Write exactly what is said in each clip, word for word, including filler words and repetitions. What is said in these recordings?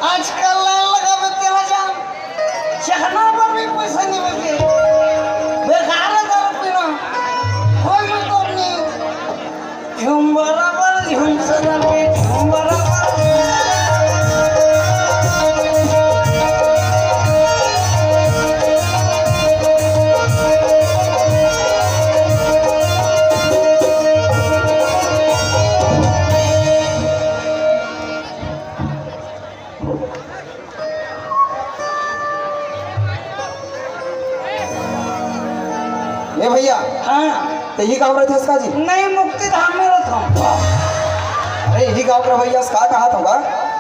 आजकल लाइन लगाबे तेला जाम, चखना बर भी पैसा नहीं बचे। बेकार है दारू पीना, कोई मतलब नहीं। झूम बराबर, झूम सदा पे, झूम बराबर। ए भैया, हाँ। ते ही गाँव रहते हस का जी? नहीं, मुक्ति धाम में रहता हूँ। अरे, यही गाँव के रवैया से का कहा था?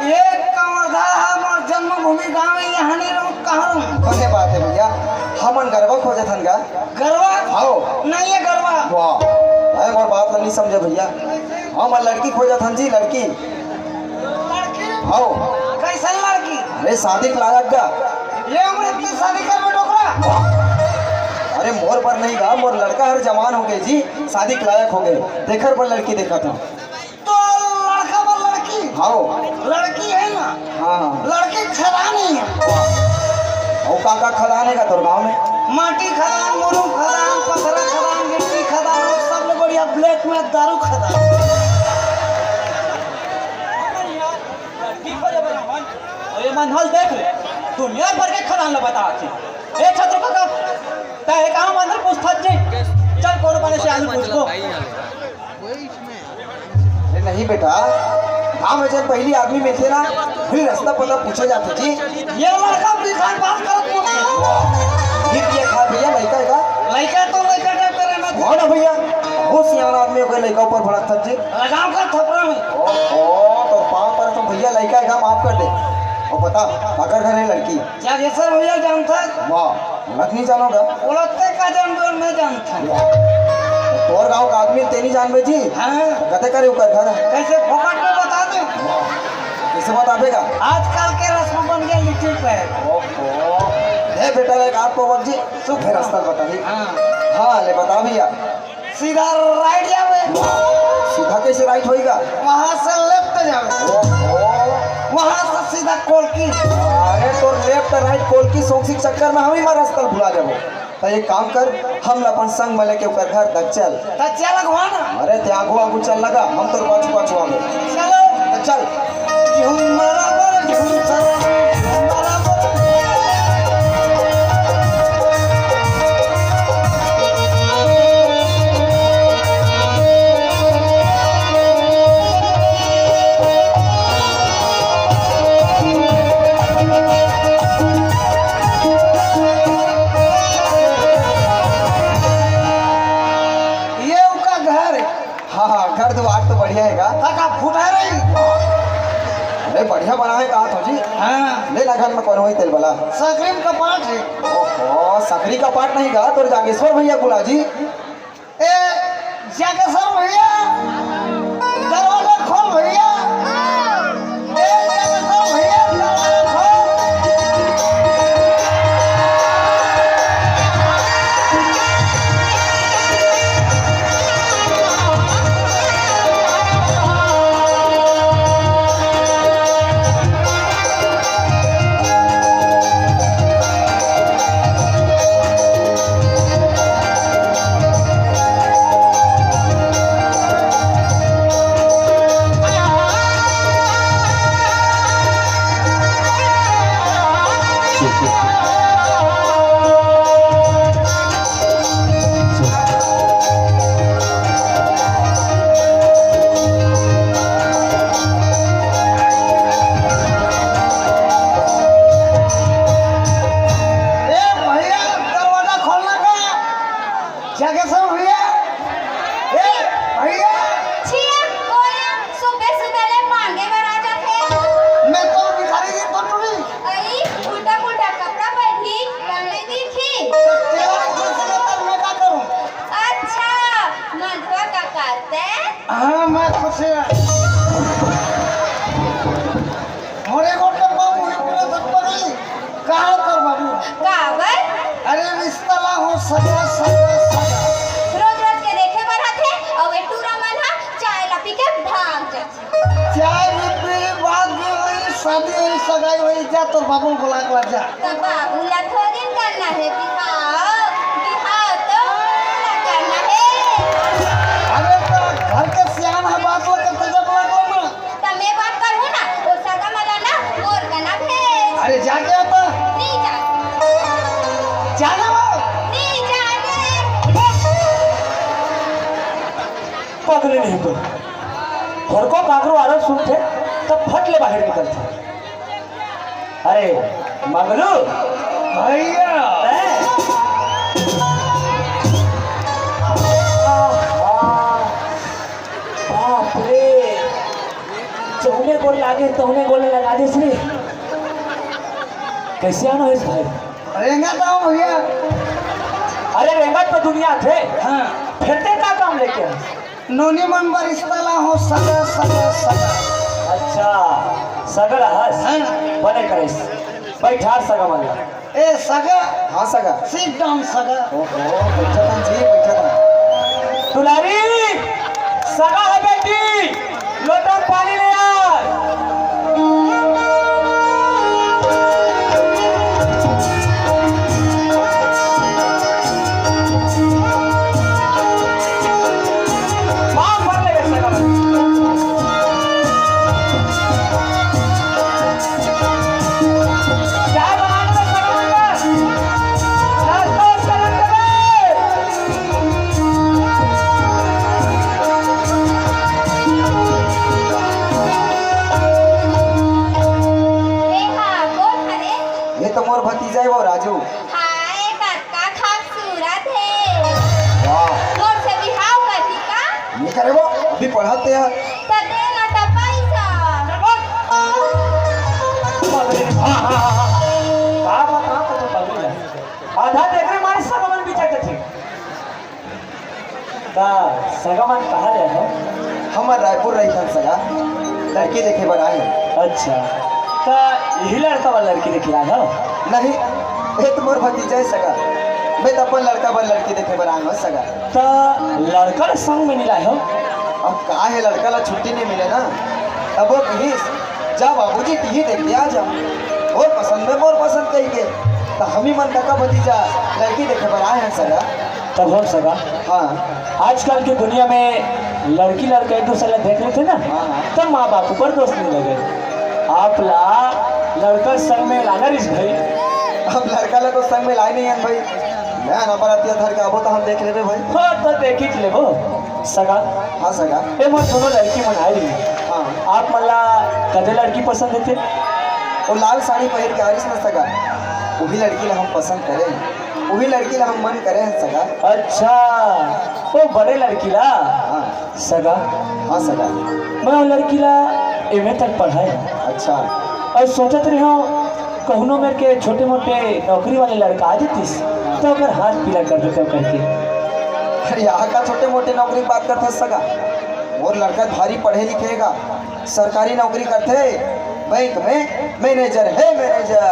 एक कवर्धा है, मोर जन्मभूमि गाँव है, यहाँ नहीं रहूँ, कहाँ रहूँ? बने बात है भैया, हमन गरवा खोजत हन गा। गरवा? हाओ। नहीं है गरवा। वाह, अरे मोर बात ला नहीं समझे भैया, हमन लड़की खोजत हन जी, लड़की। लड़की? हाओ। कैसन लड़की? अरे शादी के लायक गा। ये उम्र इतनी शादी कर में डोकरा? अरे मोर बर नहीं गा, मोर लड़का हर जवान हो गए जी, शादी के लायक हो गए, तेखर बर लड़की देखत हन। तो लड़का बर लड़की? हाओ। लड़की है ना? हाँ, हाँ। लड़की खदान ही है। अउ का का खदान है का तोर गाँव में? माटी खदान, मुरुम खदान, पथरा खदान, गिट्टी खदान, और सबले बढ़िया ब्लैक में दारू खदान। अरे मन हल देख ले, दुनिया भर के खदान ल बता थी। ए छत्रु काका, तै एक आम आदमी पूछथस जी। चल कोनो बने से आदमी पूछबो। अरे नहीं बेटा, गाँव में जब पहली आदमी मिलथे ना, फिर रास्ता पता पूछे जाथे जी। ये लड़का भिखारी बात करत पूछथे। ये पिए खा भैया, लइका है का? लइका तो लइका का करे ना। हो ना भैया, बहुत सियाना आदमी हो गए, लइका ऊपर भड़कथस जी। लगाओ का थपरा में। ओ, ओ, तो पाँव पर तो भैया लइका है का, माफ कर दे। और बता, काकर घर है लड़की? जागेश्वर भैया जानथस? वाह, मैं नहीं जानोगा। बोलते का जान दो, मैं जानता हूँ। तोर गाँव का आदमी ते नहीं जानबे जी? हाँ। तो कते करे ओकर घर? कैसे फोकट में बता दे? वाह, कैसे बताबे का? आजकल के रस्म बन गया लिट्टी पे। ओहो। हे बेटा, एक हाथ पकड़ जी। सुख हे रास्ता बताही। हाँ। हाँ, ले बता भैया। सीधा राइट जावे। सीधा कैसे राइट होएगा? वहां से लेफ्ट जावे। ओहो। वहां से सीधा कोलकी। अरे तो लेफ्ट राइट कोलकी सोंगसी के चक्कर में हम ही मार रास्ता भुला जाबो। तो एक काम कर, हम अपन संग में लेके ओकर घर तक चल। त चल अगुआ ना। अरे ते आगू आगू चल लगा, हम तोर पाछू पाछू आबो। चलो। त चल। झूम बराबर, झूम सराबर, झूम बराबर। ये ओकर घर हे। हाँ, हाँ, घर दुआर तो बढ़िया हे गा। तका फुटा रही। अरे, बढ़िया बना हे कहा तो जी। हाँ। ले ना घर में कौन होई तेल वाला। सकरी में कपाट हे। ओहो, सकरी कपाट नहीं गा, तोर जागेश्वर भैया बुला जी। ए, जागेश्वर भैया, दरवाजा खोल भैया। ए, जागेश्वर भैया, दरवाजा खोल। ए भैया, दरवाजा खोलना का। जागेश्वर भैया, ए भैया। छिया, कोन सुबह सुबह ले मांगे बर आ जाथे। मैं तो भिखारी जी तो टुरी। अई, उल्टा पुल्टा कपड़ा पहनी, तब नहीं दिखी। तेरा कुछ नहीं, तब मैं क्या करूं? अच्छा, मंथवा का करते? हाँ, मैं खुश हूँ। मोरे गोठ के पाँव मुहे पूरा सब पगली। कहाँ कर बाबू? काबर? अरे रिश्ता ला हो सगा, सगा, सगा। रोज रोज के देखे बर आथे, अउ ए टूरा मन ह चाय ला पी के भाग जाथे। चाय भी पी, बात भी होई, शादी होई, सगाई होई, जा तोर बाबू बुला के ला, जा। त बाबू ला थोड़ी करना हे बिहाव, बिहाव तो मोला करना हे। अरे त घर के सियान ह, बात ला करते जा, बुला के ला ना। त मैं बात करहूँ ना, ओ सगा मन ला ना मोर कना भेज। अरे जा के आता। नहीं जा। जाना हो। नहीं जाने। पगली नहीं तो। घर को काकरो आरो सुनथे, तब फट ले बाहर निकलथे। अरे, मंगलू। भैया। हैं? आहा, बाप रे। जौने गोड़ लागे, तौने गोड़ लगा देस रे। कैसे आनो है भाई? रेंगत आव भैया। अरे रेंगत तो दुनिया थे। हाँ। फिर ते का काम लेके आए? नोनी मन बर रिश्ता ला हो सगा, सगा, सगा। अच्छा, सगा हस? हाँ। बने करेस। बैठार सगा मन ला। ए सगा। हाँ सगा। Sit down सगा। ओहो, बैठा था जी, बैठा था। दुलारी, सगा है बेटी, लोटा पानी ले आ। ए हा, कोन हरे? ये तो मोर भतीजा है वो राजू। हाय, कतका खूबसूरत हे। वाह। मोर से बिहाव करही का? नहीं करे वो, अभी पढ़त हे। त दे ना त पैसा। हाँ, हाँ, हाँ, हाँ। का बता, तो पगली है। आधा देख रे मारे सगा मन बिचार के ठीक। का सगा मन कहाँ ले हो? हमर रायपुर रहिथन सगा, लड़की देखे बर आए हन। अच्छा, त यही लड़का वाला लड़की देखे आए हो? नहीं, ये तो मोर भतीजा है सगा। मैं तो अपन लड़का बर लड़की देखे बर आए हूँ सगा। त लड़का ल संग में नहीं लाए हो? अब का है, लड़का ला छुट्टी नहीं मिले ना, तब वो कहिस, "जा बाबूजी, तिही देख के आ जा, मोर पसंद में मोर पसंद," कही के। त हम ही मन काका भतीजा लड़की देखे बर आए हैं सगा। तब हम सगा, हाँ। आजकल की दुनिया में लड़की लड़का एक दूसरे ला देख लेथे ना, हाँ, हाँ। तब माँ बाप ऊपर दोष नहीं लगे। आप ला लड़का संग में लाना रिस भाई। अब लड़का ला तो संग में लाए नहीं है भाई। मैं ना बरातिया धर के आबो तो हम देख लेबे भाई। हाँ, तो देख ही लेबो। सगा। हाँ, सगा। ए, मोर दोनों लड़की मन आए रही। हाँ। आप मन ला कते लड़की पसंद हे ते? वो लाल साड़ी पहिर के आरिस ना सगा, वही लड़की ला हम पसंद करे हैं, वही लड़की ला हम मन करे हैं सगा। अच्छा, वो बड़े लड़की ला? हाँ। सगा। हाँ, सगा। मैं वो लड़की ला एमए तक पढ़ाए हूँ। अच्छा। अउ सोचत रहे हूँ, कहूनो मेर के छोटे मोटे नौकरी वाले लड़का आ जतिस, हाँ। तो ओकर हाथ पीला कर देते करके। अरे, यहाँ का छोटे मोटे नौकरी की बात करत हस सगा? मोर लड़का भारी पढ़े लिखे गा, सरकारी नौकरी करथे, बैंक में मैनेजर है, मैनेजर।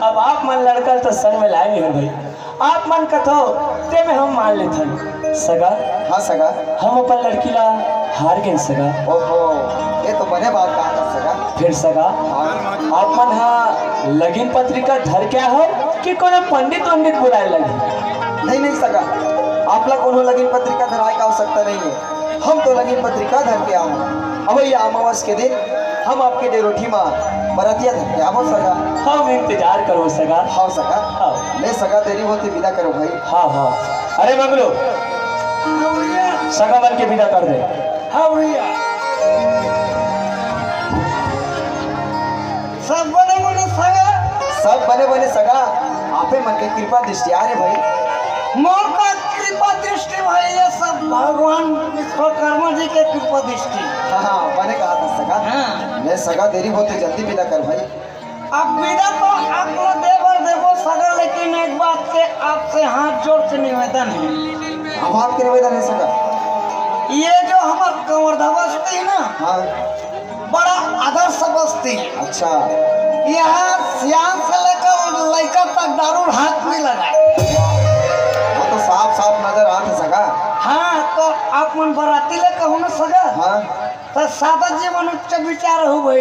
अब आप मन लड़का तो संग में लाए नहीं हो भाई, आप मन कथो, ते में हम मान लेथन। सगा, हाँ सगा। हम अपन लड़की ला हार गेन सगा। ओहो, ये तो बने बात कहा था सगा। फिर सगा, हाँ। आप मन हा लगिन पत्रिका धर के आए हो कि कोनो पंडित वंडित बुलाए लगी? नहीं, नहीं सगा, आप ला कोनो लगिन पत्रिका धराए का आवश्यकता नहीं है। हम तो लगिन पत्रिका धर के आए हैं। अवइया अमावस के दिन हम आपके डेरोठी मा बरतिया धर के आबो सगा। हम इंतजार करो सगा। हाँ सगा। हाँ। ले सगा, देरी होती, विदा करो भाई। हाँ, हाँ। अरे मंगलू, हाँ भैया। सगा मन के विदा कर दे। हाँ भैया। सब बने बने सगा। सब बने बने सगा। आपे मन के कृपा दृष्टि आ रे भाई। मोर का कृपा दृष्टि भाई, ये सब भगवान विश्वकर्मा जी के कृपा दृष्टि। हाँ, हाँ, बने कहा था सगा। हाँ। ले सगा, देरी होते, जल्दी विदा कर भाई। अब विदा तो आप ला दे बर देबो सगा, लेकिन एक बात के आपसे हाथ जोड़ के निवेदन है। अब आपके निवेदन है सगा। ये जो हमर कवर्धा बस्ती है ना, हाँ। बड़ा आदर्श बस्ती। अच्छा। यहाँ सियान से लेकर लइका तक दारू हाथ नहीं लगाए। वो तो साफ साफ नजर आत है सगा। हाँ, तो आप मन बराती ले कहूँ ना सगा। हाँ। त सादा जीवन उच्च विचार हो भाई।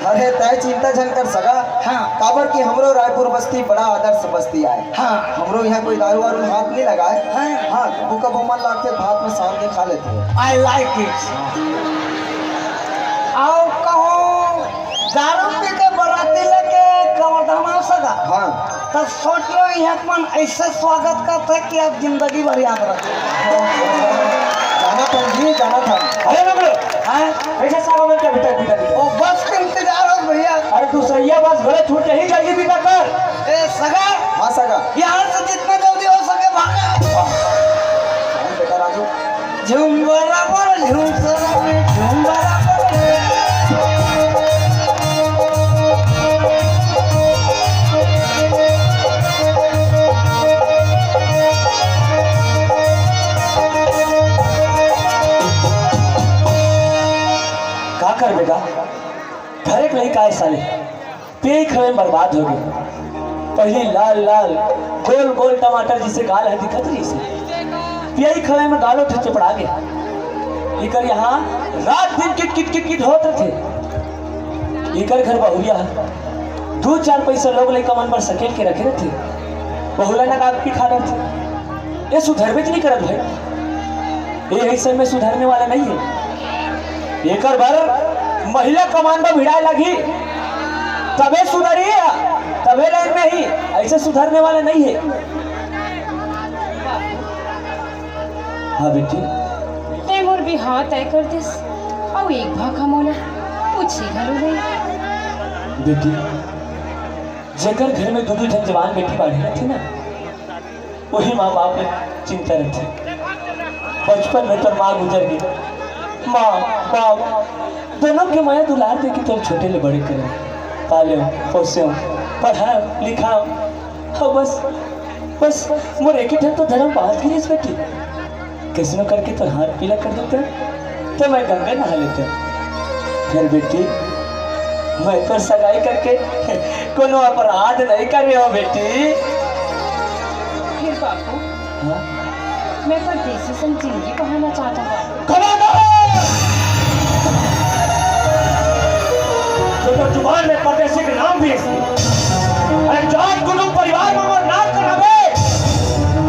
अरे, तय चिंता झन कर सगा। हाँ। काबर कि हमरो रायपुर बस्ती बड़ा आदर्श बस्ती आय। हाँ। हमरो यहाँ कोई दारू वारू हाथ नहीं लगाय। हाँ। हाँ, भूखा बोमन लागथे, भात में सान के खा लेथे। I like it। आओ कहो, दारू पी के बराती लेके कमर धाम आ सका। हाँ। त सोच लो, यहाँ मन ऐसे स्वागत करते कि अब जिंदगी भर याद रख। जाना था जी, जाना था। अरे नमरो। हाँ? कैसे साहब, मैं क्या बिता, बिता, बिता? ओ, बस के इंतजार हो भैया। अरे तू सैया, बस घरे छूट ही जल्दी बिता कर। ए सगा। हाँ सगा। यहाँ से जितना जल्दी हो सके भागा। हाँ, बेटा राजू। झूम बराबर, झूम सराबी, झूम बराबर। का कर बेटा, घरे के लइका आय साले। पियई खवे में बर्बाद हो गे। पहिली लाल लाल गोल गोल टमाटर जइसे गाल ह दिखत रहिस हे, पियई खवे में गालो ठे चपड़ा गे। इकर यहाँ रात दिन किट किट किट किट होत रथे। इकर घर बहुरिया ह दू चार पैसा लोग लइका मन बर सकेल के रखे रथे, बहुला ना नाक पी खा डरथे। ये सुधरबेच नहीं करत भाई, ये ऐसे में सुधरने वाला नहीं है। एकर बर महिला कमान बर भिड़ाए लगही, तबे सुधरही, तबे लाइन में ही, ऐसे सुधरने वाला नहीं है। हाँ बेटी। तैं मोर बिहाव तय कर दिस, अउ एक भाखा मोला पूछे घलो नहीं। बेटी, जेकर घर में दू दू झन जवान बेटी बाढ़े रथे ना, वही माँ बाप के चिंता रथे। बचपन में तोर माँ गुजर गई, माँ बाप दोनों के माया दुलार देके तोर छोटे ले बड़े करे, पाले, पोसे, पढ़ा, लिखा, हाँ बस, बस मोर एक ही ठन तो धर्म बाँच गिस बेटी। कइसनो करके तोर हाथ पीला कर देते, त मैं गंगा नहा लेते। फेर बेटी, मैं तोर सगाई करके कोनो अपराध नहीं करे हों बेटी। फेर बापू, हाँ? मैं परदेसी संग जिंदगी बहाना चाहत हों बापू। खबरदार! जो तोर जुबान में परदेसी के नाम भी हे। अरे जात कुटुम परिवार में मोर नाम कराबे,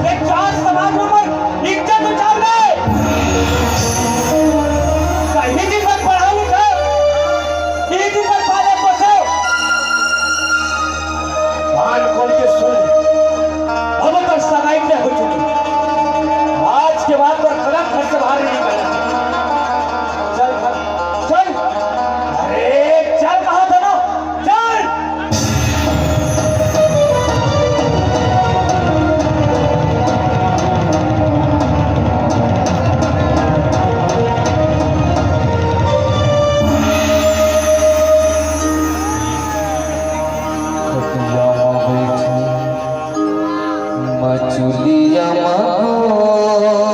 ए जात समाज में मोर इज्जत उतारबे। कहीं दिन भर पढ़ा लिखा, कहीं दिन भर पाले पोसे। कान खोल के सुन, अब तोर सगाई तय हो चुकी। आज के बाद तोर कदम घर से बाहर नहीं निकलना। चल घर, चल। अरे चल, कहा था ना, चल। खटिया म बैठे मचुलिया म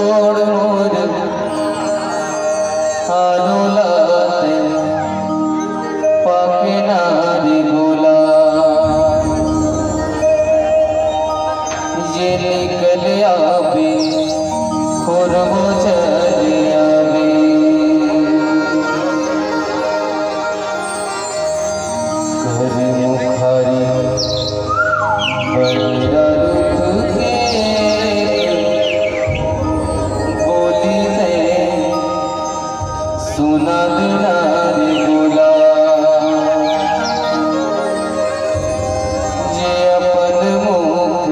गोड़ मोर आलू लाते पाके नारी गोला। ये निकल आवे, खुरबो चल आवे। घर मुखारी बहिरा रुख के बोली ने सुना देना रे बोला, जे अपन मुख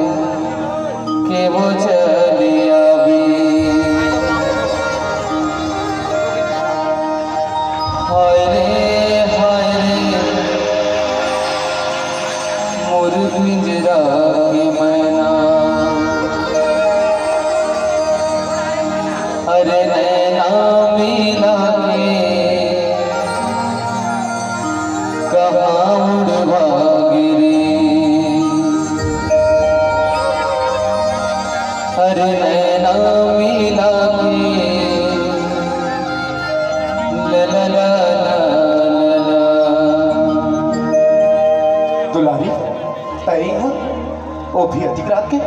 के वो चली आवी। हाय रे, हाय रे, मोर पिंजरा के मैना, अरे नैना मिला के कहाँ उड़वा गिरी। अरे नैना मिला के ला ला ला ला ला ला। दुलारी, तई ह, वो भी अधिक रात के,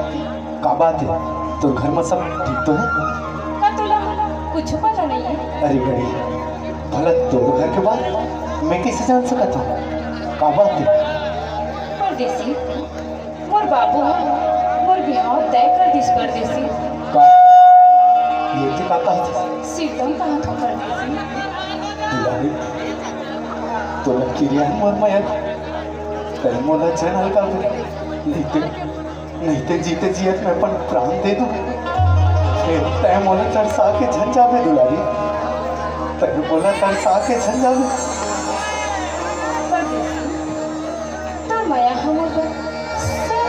का बात है? तोर घर में सब ठीक तो है? का तोला कुछ पता नहीं है? अरे बड़ी, भला तोर घर के बात मैं कइसे जान सकत हंव? का बात हे? परदेसी, मोर बाबू ह मोर बिहाव तय कर दिस परदेसी। का? ये के का कहत हस? सिरतोन कहत हंव परदेसी। दुलारी, तोला किरिया हे मोर मया, तैं मोला झन अलगाबे। नहीं ते, नहीं ते जीते जियत मैं अपन प्राण दे दूं। फेर तैं मोला तरसा के झन जाबे दुलारी, तैं मोला तरसा के झन जाबे। परदेसी, तोर मया हमर बर सब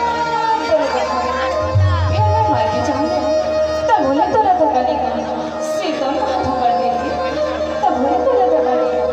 बरोबर हवे। फेर मैं मर भी जाहूं, तभो ले तोला धोखा नइ दूं। सिरतोन कहत हंव परदेसी, तभो ले तोला धोखा नइ दूं।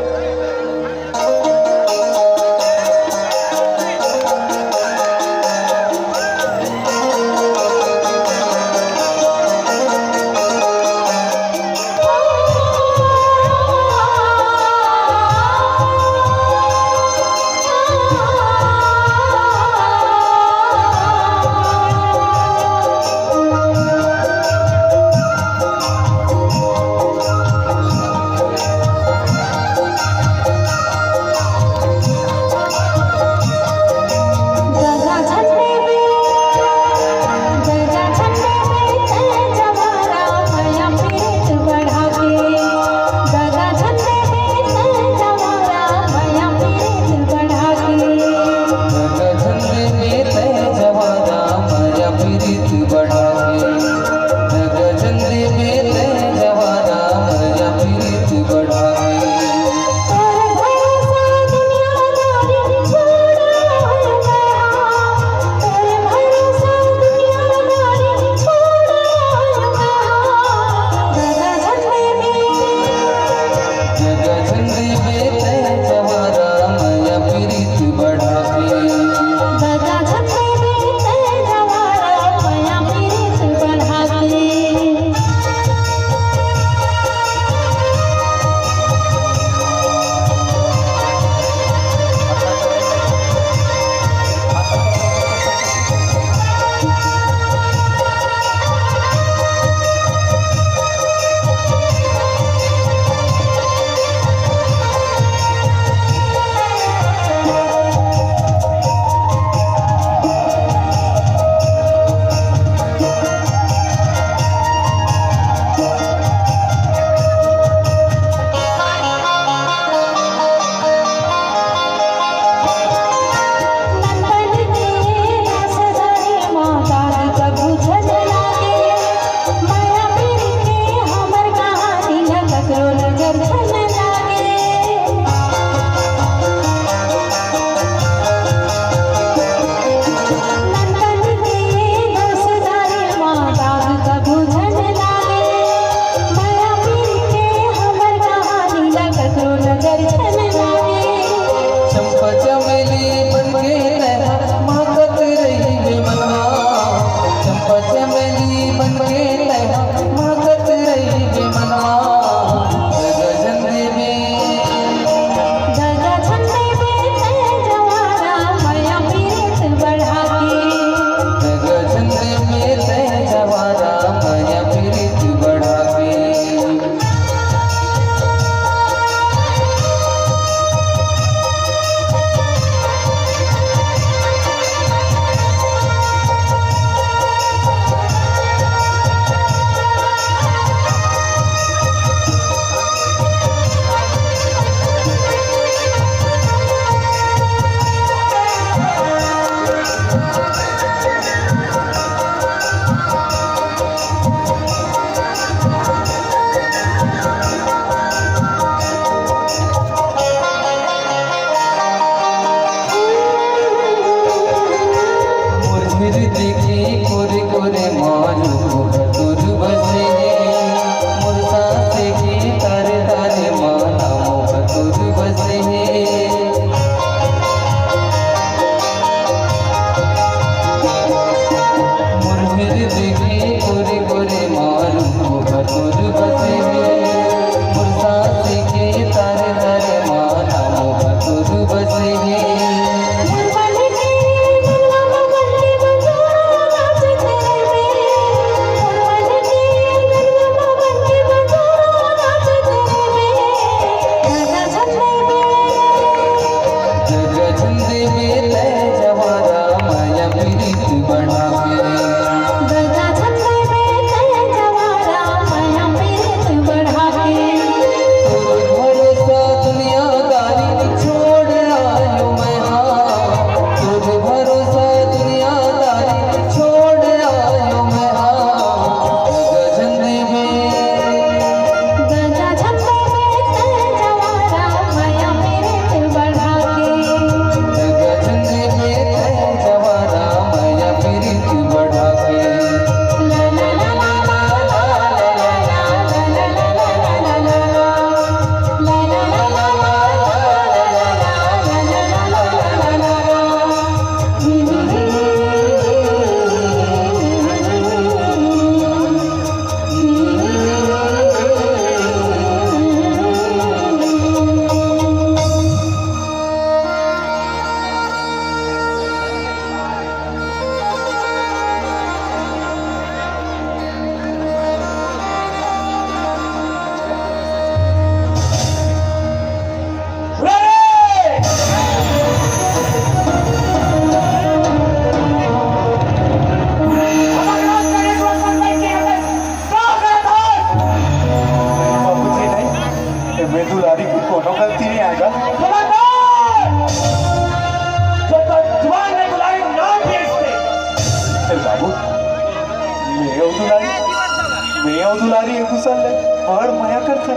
कुशल ले, बड़ मया करथे।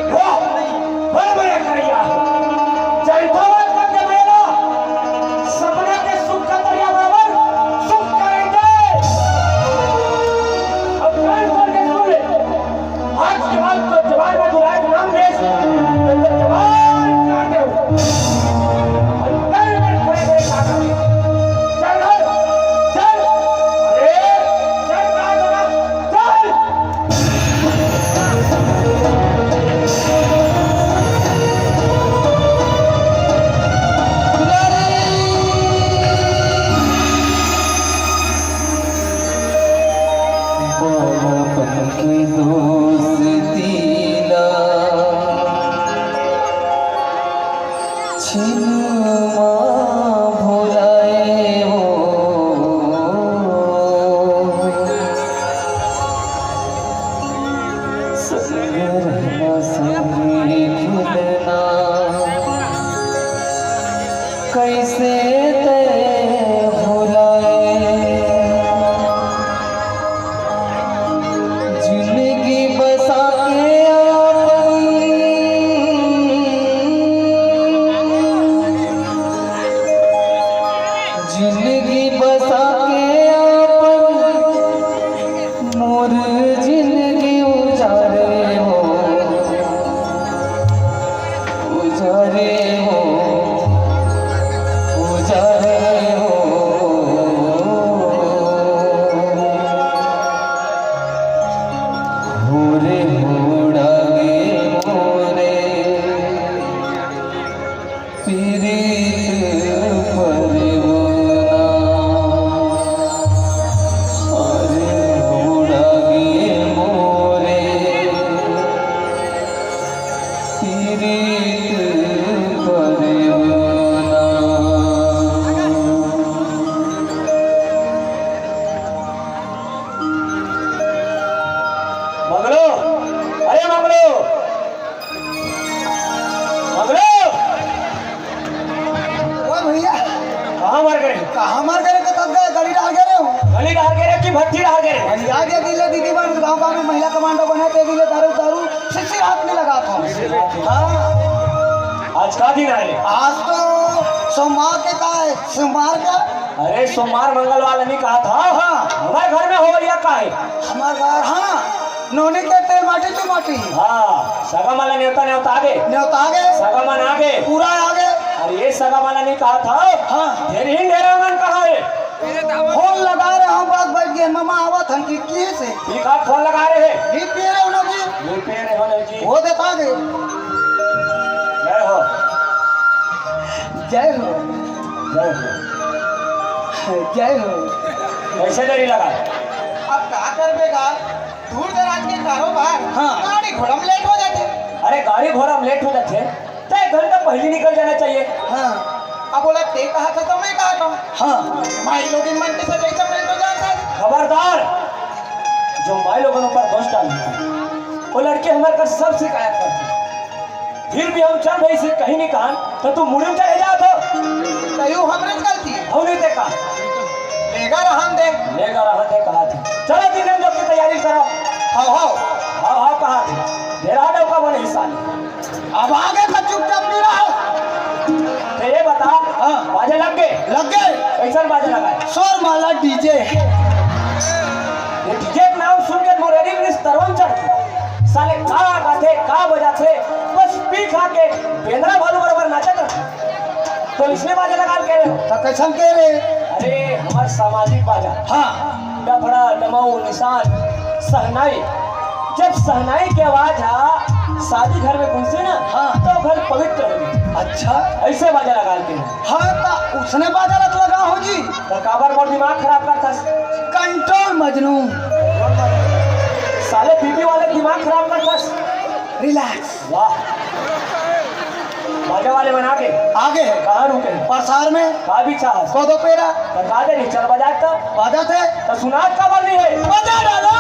वाह, बड़ मया करइया। जैठावत करके बेरा, सपना के सुख का दरिया बराबर, सुख करेंगे। अब कान खोल के सुन ले। आज के बाद तो जवान में दुलाए के नाम ले, तो जवान काटे हो। और कल में खड़े खड़े काटा। चल घर, चल। अरे, चल, चल। बालपन के दोस्ती ला छिन मा भुलाए हो। संग रहना, संग खेलना, कैसे तै भुलाए। जिंदगी बसा के आपन, जिंदगी बसा के आपन, मोर जिंदगी उजारे हो, उजारे हो, उजारे हो। हो रे हो डागे मोरे, पीरित परवना, अरे उड़ागे मोरे, पीरित परवना। मंगलू, अरे मंगलू, मंगलू। ओ भैया। कहाँ मर गे? कहाँ मर गे रे? कतक गए? गली डाहर गे रे हो। गली डाहर गे रे कि भट्टी डाहर गे रे? अरे आ गया दिल्ली दीदी बन, गाँव गाँव में महिला कमांडो बने थे, दिल्ली दारू दारू सिरसिरात में लगा था। हाँ। आज का दिन आए? आज तो सोमवार के का है? सोमवार का? अरे सोमवार मंगलवार नहीं कहा था। हाँ। हमारे घर में हो भैया का है? हमारे घर, हाँ। नोनी के तेल माटी चुमाटी। हाँ, सगा मन ला नेवता, नेवता आगे। नेवता आगे। सगा मन आगे। पूरा आगे। अरे ये सगा मन ला नहीं कहा था। हाँ। ढेर ही ढेर आंगन कहा है। फोन लगा रहे हो, बस बैठ गए, मामा आवत हन कि किए से? ठीक है, फोन लगा रहे हैं। नहीं पिए रहे हो ना जी? नहीं पिए रहे हो ना जी? वो देखा दे। जय हो। जय हो। जय हो। जय हो। कैसे देरी लगा? अब का करबे का? दूर दराज के कारोबार, हाँ। गाड़ी घोड़ा में लेट हो जाथे। अरे, गाड़ी घोड़ा में लेट हो जाथे, त एक घंटा पहले निकल जाना चाहिए। हाँ। अब बोला, ते कहा था तो मैं कहा था। हाँ। माई लोगिन मन के सजाई सब लेट हो जाता है। खबरदार, जो माई लोगन ऊपर दोष डालता है, वो लड़के हमारे कर सब शिकायत करते हैं। फिर भी हम चल रही से कहीं नहीं कहा, तो तू मुड़े चले जात हो। तयू हमरे गलती। हम नहीं देखा। लेगा रहन दे। लेगा रहन दे कहा था। चलो तीन दिन की तैयारी करो। हाँ, हाँ। हाँ, हाँ, कहा था। मेरा डौका बने हिस्सा नहीं। अब आगे तो चुपचाप नहीं रहो। तो ये बता, हाँ। बाजे लग गए? लग गए। कैसन बाजे लगा है? शोर माला डीजे। ये डीजे के नाम सुन के मोरेरी में तरवन चढ़ गया। साले का गाथे, का बजाथे, बस पी खा के बेंदरा भालू बराबर नाचत रहे। तो इसने बाजे लगा के रहे हो। तो कैसन के रे? अरे, हमार सामाजिक बाजा। हाँ। डफड़ा, डमऊ, निशान, सहनाई। जब सहनाई के आवाज हा शादी घर में गूंजे ना, हाँ। तो घर पवित्र हो गया। अच्छा। ऐसे बाजा लगा के। हाँ, तो उसने बाजा लगा हो जी। तो काबर मोर दिमाग खराब करथस? कंट्रोल मजनू। साले बीबी वाले दिमाग खराब करथस। रिलैक्स। वाह। बाजा वाले मन आगे। आगे। कहाँ रुके? प्रसार में। का बिछा है? कोदो पेरा। बता दे नहीं, चल बजा तो। बजा थे। तो सुनात काबर नहीं है? बजा डालो।